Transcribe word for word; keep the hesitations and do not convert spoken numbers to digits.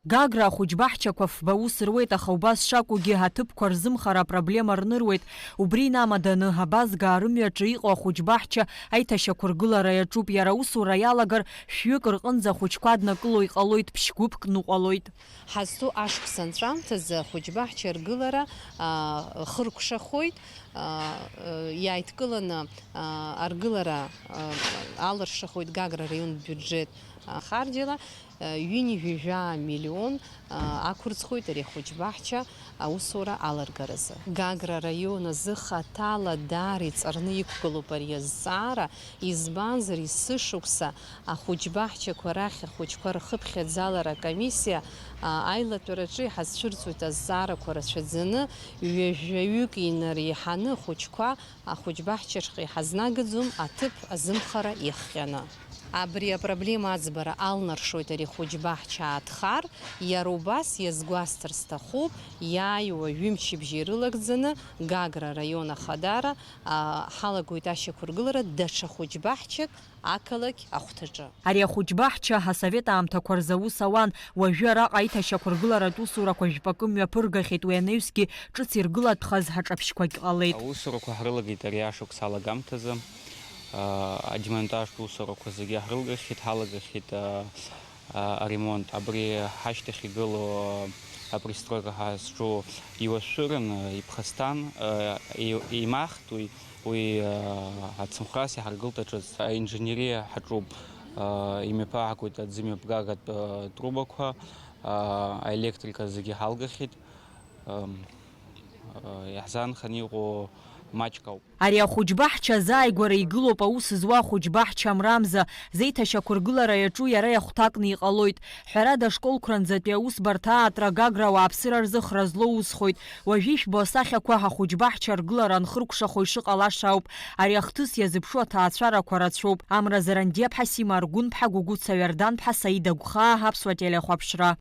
Гагра ахәыҷбаҳчақәа фба ус руеит, аха убас шакәугьы, аҭыԥқәа рзымхара апроблема рныруеит. Убри инамаданы, абазгаа рымҩаҿы иҟоу ахәыҷбаҳча аиҭашьақәыргылара иаҿуп. Иара аусура иалагар, шәҩык рҟынӡа ахәыҷқәа аднакыло иҟалоит, ԥшь-гәыԥк ныҟәалоит. Ҳазҭоу ашықәс анҵәамҭазы ахәыҷбаҳча аргылара, аа, хыркәшахоит, аа, иааидкыланы, аа, аргылара, аа, алыршахоит Гагра араион биуџьет, аа, харџьала, аа, ҩынҩажәа миллион, аа, ақәырӡхоит ари ахәыҷбаҳча аусура аларгаразы. Гагра араион азы хаҭала даара иҵарны иқәгылоуп ари азҵаара, избанзар, есышықәса ахәыҷбаҳчақәа рахь ахәыҷқәа рхыԥхьаӡалара акомиссиа, а, аилатәараҿы иҳазцәырҵуеит азҵаарақәа рацәаӡаны, ҩажәаҩык инареиҳаны ахәыҷқәа ахәыҷбаҳчаҿҟа иҳазнагаӡом аҭыԥ азымхара иахҟьаны. Абри апроблема аӡбара алнаршоит ари ахәыҷбаҳча аадхар, иара убас иазгәасҭар сҭахуп, иааиуа ҩымчыбжьа ирылагӡаны Гагра араион ахадара, а, ҳалагоит ашьақәыргылара даҽа хәыҷбаҳчак ақалақь ахәҭаҿы. Ари ахәыҷбаҳча асовет аамҭақәа рзы аус ауан, уажәы араҟа аиҭашьақәыргыларатә усурақәа жәпакы мҩаԥыргахьеит, уи анаҩсгьы ҿыц иргылатәхаз аҿаԥшьқәагь ҟалеит. Аусурақәа ҳрылагеит ари ашықәс алагамҭазы. Адемонтажтә усурақәа зегьы ҳрылгахьеит, ҳалагахьеит, а, аремонт. Абри ҳашьҭахь игылоу апристройка ҳазҿу иуашәшәыран, иԥхасҭан, еи-, еимаҳт уи, уи, ацымхәрас иҳаргылт аҿыц. Аинженериа ҳаҿуп, имҩаԥаагоит аӡымҩаԥгагатә трубақәа, аелектрика зегьы ҳалгахьеит. Иаҳзаанханы иҟоу маҷк ауп. Ари ахәыҷбаҳча азааигәара игылоуп аус зуа ахәыҷбаҳча Амрамза, зеиҭашьақәыргылара иаҿу иара иахәҭакны иҟалоит. Ҳәарада, ашколқәранӡатәи аусбарҭа аартра Гагра ауааԥсыра рзы хра злоу усхоит. Уажәы ишәбо асахьақәа ахәыҷбаҳча аргылара анхыркәшахо ишыҟалаша ауп. Ари ахҭыс иазыԥшу аҭаацәарақәа рацәоуп. Амра Зарандиаԥҳа, Сима Аргәынԥҳа, Гәыгәыца Ҩарданԥҳа, Саида Гәхаа, Аԥсуа телехәаԥшра.